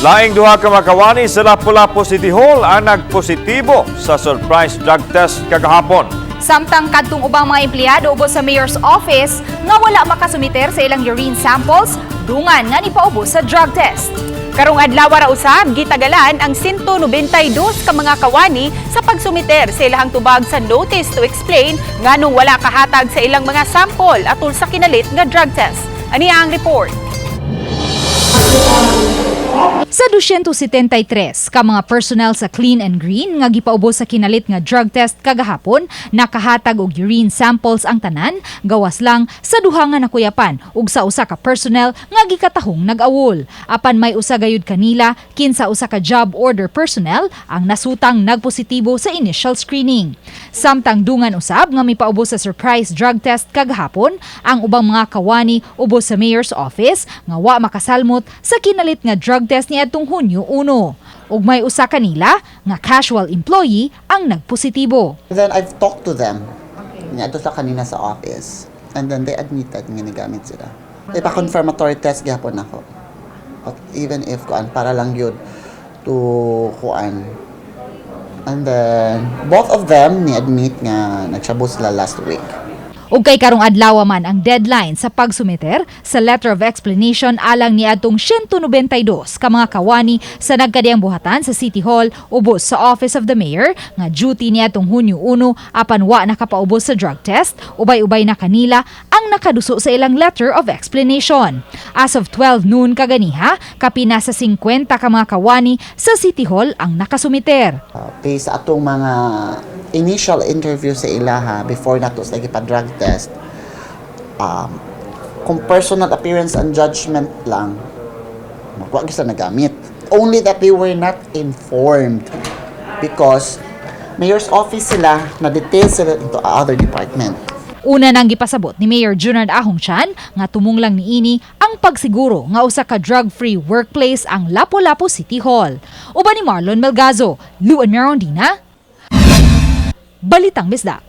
Laing duha ka mga kawani sa Lapu-Lapu City Hall ang nagpositibo sa surprise drug test kagahapon. Samtang kadtong ubang mga empleyado ubos sa mayor's office nga wala makasumiter sa ilang urine samples, dungan nga nipaubos sa drug test. Karong adlaw ra usab gitagalan ang 192 ka mga kawani sa pagsumiter sa ilahang tubag sa notice to explain nganong wala kahatag sa ilang mga sample atol sa kinalit nga drug test. Ani ang report. Sa 273 ka mga personnel sa Clean and Green nga gipaubos sa kinalit nga drug test kagahapon, nakahatag og urine samples ang tanan, gawas lang sa duha nga nakuyapan ug sa usa ka personnel nga gikatahong nag-awol. Apan may usa gayud kanila kinsa usa ka job order personnel ang nasutang nagpositibo sa initial screening. Samtang dungan usab nga mipaubos sa surprise drug test kagahapon ang ubang mga kawani ubos sa mayor's office nga wa makasalmot sa kinalit nga drug test niadtong Hunyo 1. Ug may usa kanila nga casual employee ang nagpositibo. Then I've talked to them. Okay. Sa kanina sa office. And then they admitted nga nagamit sila. Ipa-confirmatory test gihapon ako. But even if kuan, para lang yun to kuan. And then both of them ni admit nga nagshabu sila last week. Ug kay karong adlaw man ang deadline sa pagsumiter sa letter of explanation alang niadtong 192 ka mga kawani sa nagkadiyang buhatan sa City Hall ubos sa Office of the Mayor nga duty niadtong Hunyo 1 apan wa nakapaubos sa drug test, ubay-ubay na kanila ang nakaduso sa ilang letter of explanation. As of 12 noon kaganiha, kapina sa 50 ka mga kawani sa City Hall ang nakasumiter. Based sa atong mga initial interview sa ilaha before nato sa ipa-drug test, kung personal appearance and judgment lang, wa sila nagamit. Only that they were not informed because mayor's office sila, na-detail sila into other department. Una nang gipasabot ni Mayor Junard Ahong Chan nga tumong lang niini ang pagsiguro nga usa ka drug-free workplace ang Lapu-Lapu City Hall. Uban ni Marlon Melgazo, Luan Mirondina, Balitang Bisdak.